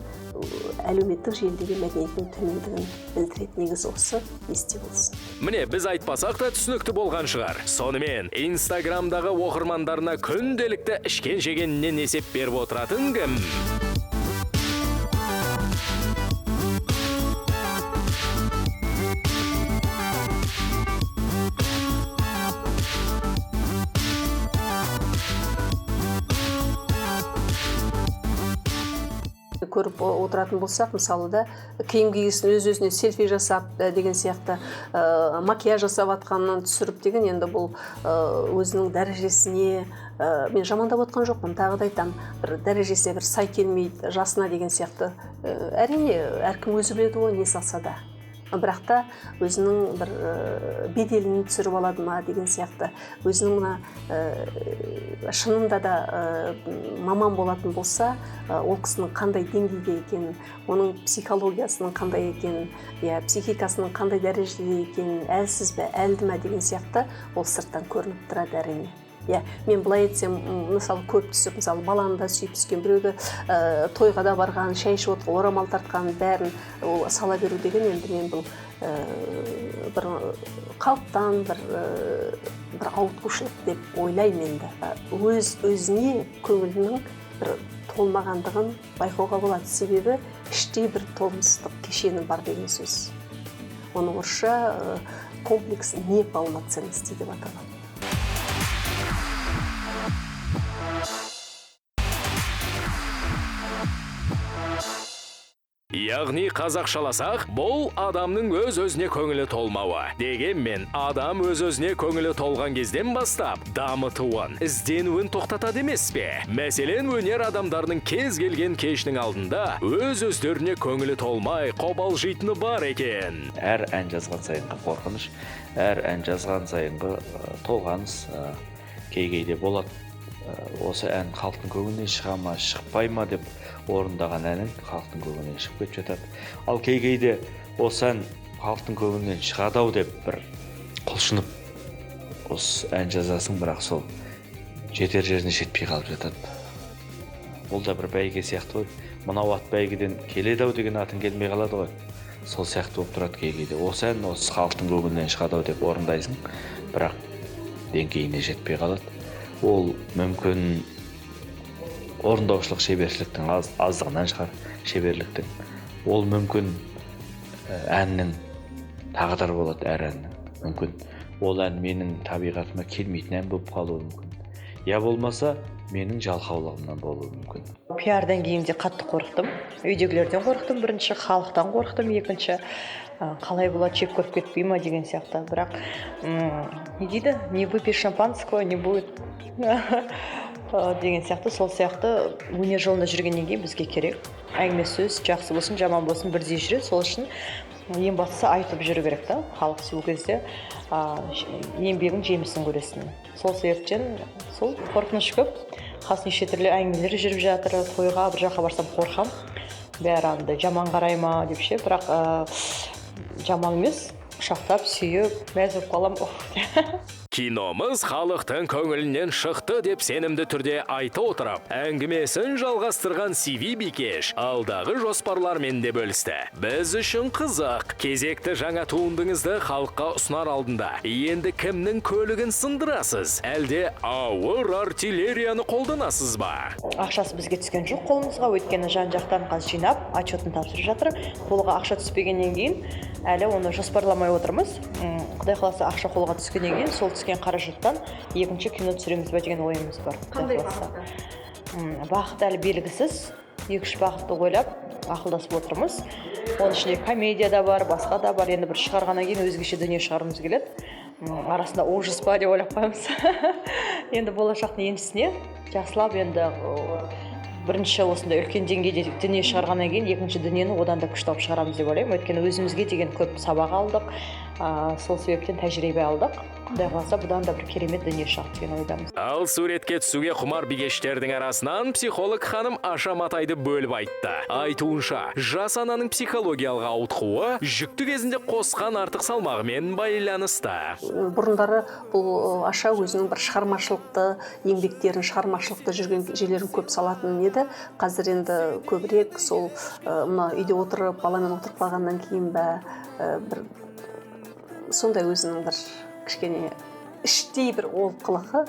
әлеуметтік желідегі мәдениеттің төмендігін білдіреді. Негізі осы есте болсын. Міне, біз айтпасақ та түсінікті болған шығар. Сонымен, Инстаграмдағы оқырмандарына күнделікті ішкен жегенінен есеп беріп отыратын кім? Көріп отыратын болсақ, мысалы да, киім кигісін өз-өзіне селфи жасап деген сияқты, макияж жасап атқанынан түсіріп деген, енді бұл өзінің дәрежесіне, мен жамандап отқан жоқпын, тағы да айтам, бір дәрежесіне бір сай келмейді, жасына деген сияқты. Әрине, әркім өзі біледі ғой, не салса да. Бірақ та өзінің бір беделін түсіріп алады ма деген сияқты, өзінің мына шынында да маман болатын болса, ол кісінің қандай деңгейде екенін, оның психологиясының қандай екенін, я психикасының қандай дәрежеде екенін, әлсіз бе, әлді ме деген сияқты, ол сырттан көрініп тұрады әрине. Иә, мен былай етсем, мысалы, көп түсіп, мысалы, баланы да сүйіп түскен, біреуді тойға да барған, шай ішіп отырған, орамал тартқан, бәрін ол сала беру деген, енді мен бұл бір қалыптан бір ауытқушылық деп ойлаймын енді. Өз өзіне көңілінің бір толмағандығын байқауға болады, себебі іштей бір толымсыздық кешені бар деген сөз. Оны орысша комплекс неполноценности деп аталады. Яғни қазақшаласақ, бұл адамның өз-өзіне көңілі толмауы. Дегенмен, адам өз-өзіне көңілі толған кезден бастап, дамытуын, ізденуін тоқтатады емес пе? Мәселен, өнер адамдарының кез келген кешінің алдында өз-өздеріне көңілі толмай, қобалжитыны бар екен. Әр ән жазған сайынғы қорқыныш, әр ән жазған сайынғы толғаныс кей-кейде болады. Осы ән халықтың көңілінен шыға ма, шықпай ма деп орындаған әнің халықтың көңілінен шығып кетіп жатады. Ал кей-кейде осы ән халықтың көңілінен шығады ау деп бір құлшынып осы ән жазасың, бірақ сол жетер жеріне жетпей қалып жатады. Бұл да бір бәйге сияқты ғой. Мынау ат бәйгеден келеді ау деген атың келмей қалады ғой. Сол сияқты болып тұрады кей-кейде. Осы ән осы халықтың көңілінен шығады ау деп орындайсың, бірақ деңгейіне жетпей қалады. Ол мүмкін орындаушылық шебершіліктің аздығынан шығар, шеберліктің. Ол мүмкін әннің тағдыры болады, әр әннің. Мүмкін ол ән менің табиғатыма келмейтін ән болып қалуы мүмкін. Я болмаса менің жалқаулығымнан болуы мүмкін. Пиардан кейін де қатты қорықтым. Үйдегілерден қорықтым бірінші, халықтан қорықтым екінші. Қалай болады, жек көріп кетпей ма деген сияқты. Бірақ не дейді, не выпей шампанского, не будет деген сияқты. Сол сияқты өнер жолында жүргеннен кейін бізге керек әңгіме сөз, жақсы болсын, жаман болсын, бірдей жүреді. Сол үшін ең бастысы айтып жүру керек та. Халық сол кезде еңбегің жемісін көресің. Сол себептен сол қорқыныш көп. Қазір неше түрлі әңгімелер жүріп жатыр. Тойға бір жаққа барсам қорқам, бәрі андай жаман қарай ма деп ше. Бірақ жаман емес, құшақтап сүйіп мәз болып қаламын. Киномыз халықтың көңілінен шықты деп сенімді түрде айта отырып, әңгімесін жалғастырған Сиви Бикеш алдағы жоспарлармен де бөлісті. Біз үшін қызық, кезекті жаңа туындыңызды халыққа ұсынар алдында енді кімнің көлігін сындырасыз, әлде ауыр артиллерияны қолданасыз ба? Ақшасы бізге түскен жоқ қолымызға, өйткені жан-жақтан қазір жинап, отчетін тапсырып жатыр. Қолға ақша түспегеннен кейін әлі оны жоспарламай отырмыз. Құдай қаласа, ақша қолға түскеннен кейін сол түскен қаражаттан екінші кино түсіреміз бе деген ойымыз бар. Қандай бағытта? Бағыт әлі белгісіз. 2-3 бағытты ойлап, ақылдасып отырмыз. Оның ішінде комедия да бар, басқа да бар. Енді бір шығарғаннан кейін өзгеше дүние шығарғымыз келеді. Арасында ужас па деп ойлап қоямыз. Енді болашақтың еншісіне жақсылап енді бірінші осындай үлкен деңгейде дүние шығарғаннан кейін екінші дүниені одан да күшті алып шығарамыз деп ойлаймын. Өйткені өзімізге деген көп сабақ алдық, сол себептен тәжірибе алдық. Құдай қаласа, бұдан да бір керемет дүние шығады деген ойдамыз. Ал суретке түсуге құмар бикештердің арасынан психолог ханым Аша Матайды бөліп айтты. Айтуынша, жас ананың психологиялық ауытқуы жүкті кезінде қосқан артық салмағымен байланысты. Бұрындары бұл Аша өзінің бір шығармашылықты еңбектерін, шығармашылықты жүрген жерлерін көп салатын еді. Қазір енді көбірек сол мына үйде отырып, баламен отырып қалғаннан кейін бе бір сондай өзінің бір кішкене іштей бір олқылығы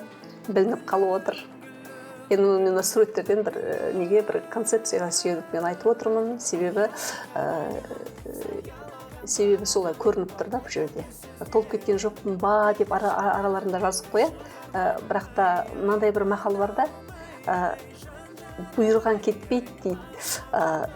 білініп қалып отыр. Енді мен мына суреттерден бір неге бір концепцияға сүйеніп мен айтып отырмын, себебі солай көрініп тұр да бұл жерде. Толып кеткен жоқпын ба деп араларында жазып қояды. Бірақ та мынандай бір мақал бар да, бұйырған кетпейді дейді,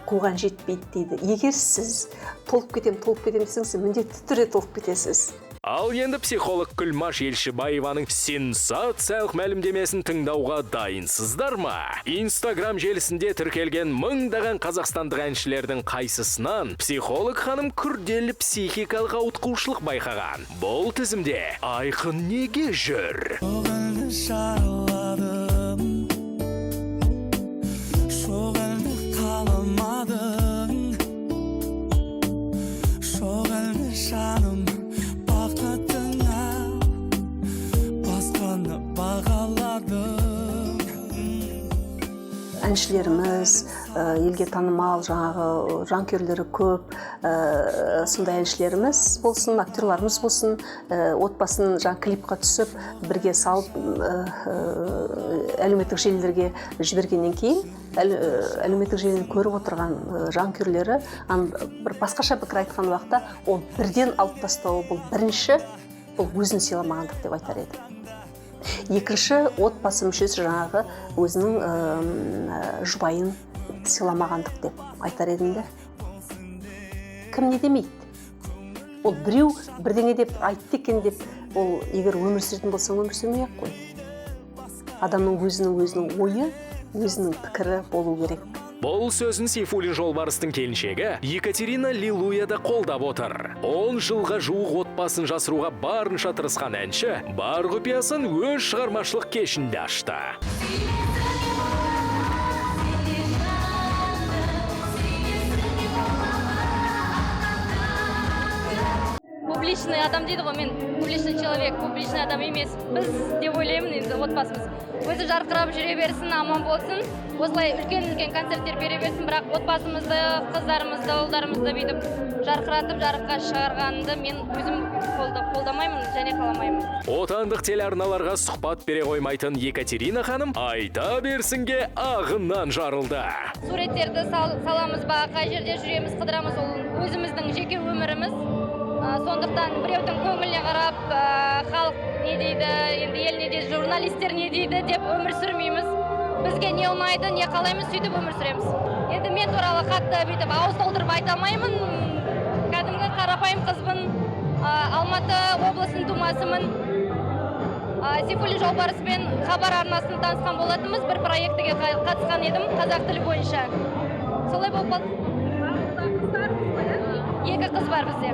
қуған жетпейді дейді. Егер сіз толып кетем, толып кетем десеңіз, міндетті түрде толып кетесіз. Ал енді психолог Күлмаш Елшібаеваның сенсациялық мәлімдемесін тыңдауға дайынсыздар ма? Инстаграм желісінде тіркелген мыңдаған қазақстандық әншілердің қайсысынан психолог ханым күрделі психикалық ауытқушылық байқаған. Бұл тізімде Айқын неге жүр? Әншілеріміз, елге танымал, жаңағы жанкүйерлері көп, сондай әншілеріміз болсын, актерларымыз болсын, отбасын жаңа клипқа түсіп, бірге салып, әлеуметтік желілерге жібергеннен кейін, әлеуметтік желіні көріп отырған жанкүйерлері бір басқаша пікір айтқан уақытта, ол бірден алып тастауы, бұл бірінші, бұл өзін сыйламағандық деп айтар еді. Екінші, отбасы мүшесі жаңағы өзінің жұбайын сыйламағандық деп айтар едім де. Кім не демейді? Ол біреу бірдеңе деп айтты екен деп, ол егер өмір сүретін болсаң, өмір сүрмей ақ қой. Адамның өзінің ойы, өзінің пікірі болу керек. Бұл сөзін Сейфуллин Жолбарыстың келіншегі Екатерина Лилуя да қолдап отыр. 10 жылға жуық отбасын жасыруға барынша тырысқан әнші бар құпиясын өз шығармашылық кешінде ашты. Публичный адам дейді ғой, мен публичный человек, публичный адам емес. Біз деп ойлаймын енді отбасымыз. Өзі жарқырап жүре берсін, аман болсын. Осылай үлкен-үлкен концерттер бере берсін, бірақ отбасымызды, қыздарымызды, ұлдарымызды бүйтіп жарқыратып, жарыққа шығарғанды мен өзім қолдамаймын және қаламаймын. Отандық телеарналарға сұхбат бере қоймайтын Екатерина ханым айта берсінге ағынан жарылды. Суреттерді саламыз ба, қай жерде жүреміз, қыдырамыз, ол өзіміздің жеке өміріміз. Сондықтан біреудің көңіліне қарап, халық не дейді, енді ел не дейді, журналистер не дейді деп өмір сүрмейміз. Бізге не ұнайды, не қалаймыз, сөйтіп өмір сүреміз. Енді мен туралы қатты бүйтіп ауыз толтырып айта алмаймын. Кәдімгі қарапайым қызбын. Алматы облысының тумасымын. Сейфуллин Жолбарыспен Хабар арнасында танысқан болатынбыз. Бір проектіге қатысқан едім қазақ тілі бойынша. Солай болып қалды. Екі қыз бар бізде.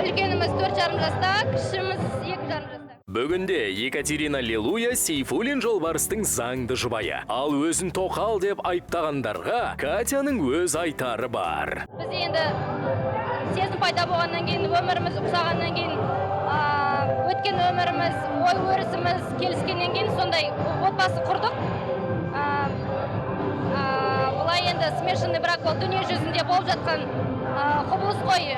Үлкеніміз 4,5 жаста, кішіміз 2,5 жаста. Бүгінде Екатерина Лилуя Сейфуллин Жолбарыстың заңды жұбайы. Ал өзін тоқал деп айыптағандарға Катяның өз айтары бар. Бізде енді сезім пайда болғаннан кейін, өміріміз ұқсағаннан кейін, өткен өміріміз, ой өрісіміз келіскеннен кейін сондай отбасы құрдық. Былай енді смешанный брак ол дүние жүзінде болып жатқан құбылыс қой.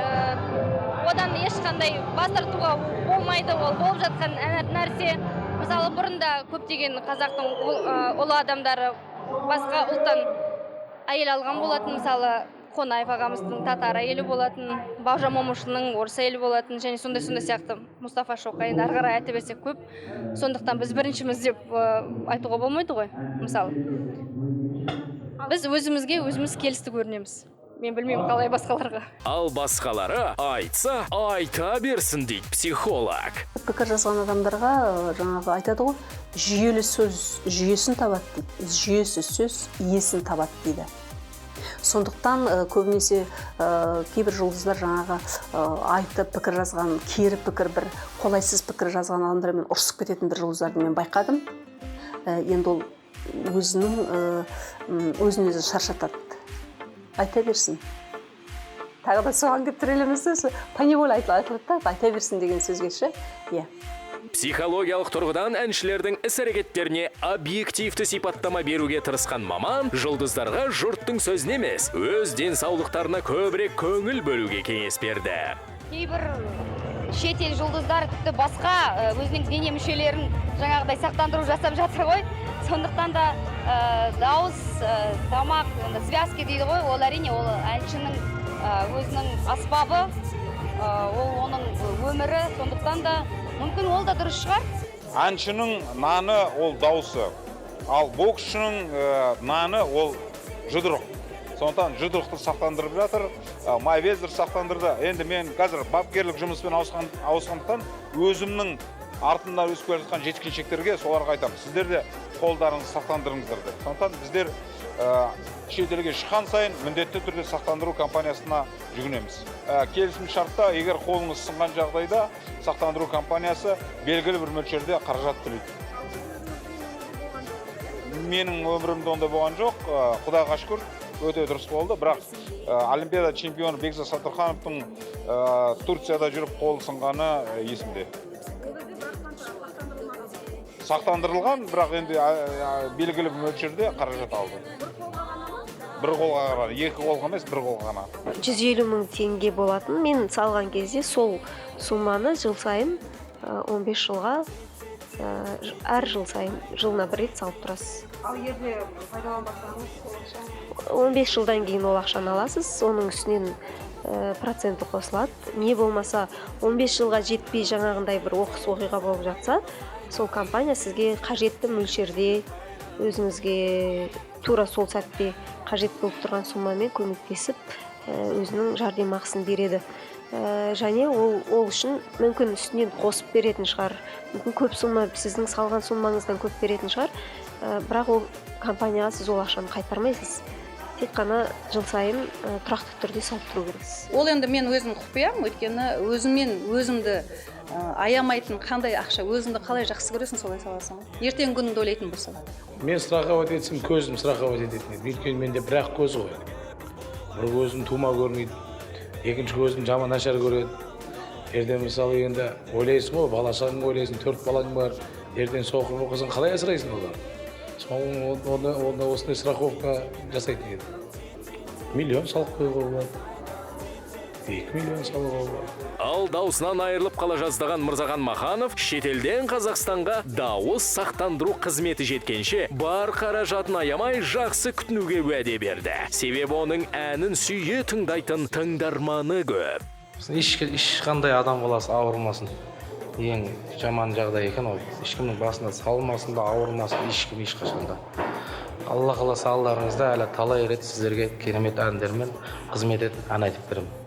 Одан ешқандай бас тартуға болмайды, ол болып жатқан нәрсе. Мысалы, бұрында көптеген қазақтың ұлы адамдары басқа ұлттан әйел алған болатын. Мысалы, Қонаев ағамыздың татар әйелі болатын, Бауыржан Момышұлының орыс әйелі болатын және сондай-сондай сияқты. Мұстафа Шоқай, енді ары қарай айта берсек көп. Сондықтан біз біріншіміз деп айтуға болмайды ғой. Мысалы, біз өзімізге өзіміз келісті көрінеміз. Мен білмеймін қалай басқаларға. Ал басқалары айтса, айта берсін дейді психолог. Пікір жазған адамдарға жаңағы айтады ғой, жүйелі сөз жүйесін табады дейді, жүйесіз сөз иесін табады дейді. Сондықтан көбінесе кейбір жұлдыздар жаңағы айтып пікір жазған, кері пікір, бір қолайсыз пікір жазған адамдармен ұрысып кететін бір жұлдыздарды мен байқадым. Енді ол өзін өзі шаршатады. Айта берсін. Тағы да соған келіп тірелеміз де, поневоле айтылады да, айта берсін деген сөзге ше. Иә. Психологиялық тұрғыдан әншілердің іс-әрекеттеріне объективті сипаттама беруге тырысқан маман жұлдыздарға жұрттың сөзіне емес, өз денсаулықтарына көбірек көңіл бөлуге кеңес берді. Кейбір шетел жұлдыздары тіпті басқа өзінің дене мүшелерін жаңағыдай сақтандыру жасап жатыр ғой. Сондықтан да дауыс, тамақ, енді связки дейді ғой, ол әрине ол әншінің өзінің аспабы, ол оның өмірі, сондықтан да мүмкін ол да дұрыс шығар. Әншінің наны ол дауысы, ал боксшының наны ол жұдырық. Сондықтан жұдырықты сақтандырып жатыр, Майвезер сақтандырды. Енді мен қазір бапкерлік жұмыспен ауысқандықтан өзімнің артымнан өсіп келе жатқан жеткіншектерге соларға айтамын, сіздер де қолдарыңызды сақтандырыңыздар деп. Сондықтан біздер шетелге шыққан сайын міндетті түрде сақтандыру компаниясына жүгінеміз. Келісім шартта егер қолыңыз сынған жағдайда сақтандыру компаниясы белгілі бір мөлшерде қаражат төлейді. Менің өмірімде ондай болған жоқ, Құдайға шүкір, өте дұрыс болды. Бірақ Олимпиада чемпионы Бекзат Саттархановтың Турцияда жүріп қолы сынғаны есімде. Сақтандырылған, бірақ енді белгілі бір мөлшерде қаражат алды. Бір қолға ғана, екі қолға емес, бір қолға ғана. 150 мың теңге болатын. Мен салған кезде сол сумманы жыл сайын 15 жылға, әр жыл сайын жылына бір рет салып тұрасыз. Ал егер пайдаланбасаңыз ол ақша? 15 жылдан кейін ол ақшаны аласыз, оның үстінен проценті қосылады. Не болмаса 15 жылға жетпей жаңағындай бір оқыс оқиға болып жатса, сол компания сізге қажетті мөлшерде өзіңізге тура сол сәтте қажет болып тұрған суммамен көмектесіп, өзінің жәрдемақысын береді. Және ол үшін мүмкін үстінен қосып беретін шығар, мүмкін көп сумма сіздің салған суммаңыздан көп беретін шығар, бірақ ол компанияға сіз ол ақшаны қайтармайсыз. Тек қана жыл сайын тұрақты түрде салып тұру керексіз. Ол енді мен өзім құпиям, өйткені өзіммен өзімді аямайтын қандай ақша, өзіңді қалай жақсы көресің, солай саласың. Ертеңгі күніңді ойлайтын болсаң. Мен страховать етсем, көзім страховать ететін еді. Өйткені менде бір-ақ көз ғой. Бір көзім тума көрмейді, екінші көзім жаман нашар көреді. Ертең мысалы енді ойлайсың ғой, бала шағаңды ойлайсың, 4 балаң бар, ертең соқыр болып қалсаң қалай асырайсың оларды? Соның онда осындай страховка жасайтын едім. Миллион салып қоюға болады, 2 миллион салуға болады. Ал даусынан айырылып қала жаздаған Мырзахан Маханов шетелден Қазақстанға дауыс сақтандыру қызметі жеткенше бар қаражатын аямай жақсы күтінуге уәде берді. Себебі оның әнін сүйе тыңдайтын тыңдарманы көп. Ешқандай адам баласы ауырмасын. Ең жаман жағдай екен ол. Ешкімнің басына салмасын да, ауырмасын ешкім ешқашан да. Алла қаласа, алдарыңызда әлі талай рет сіздерге керемет әндермен қызмет етіп, ән айтып беремін.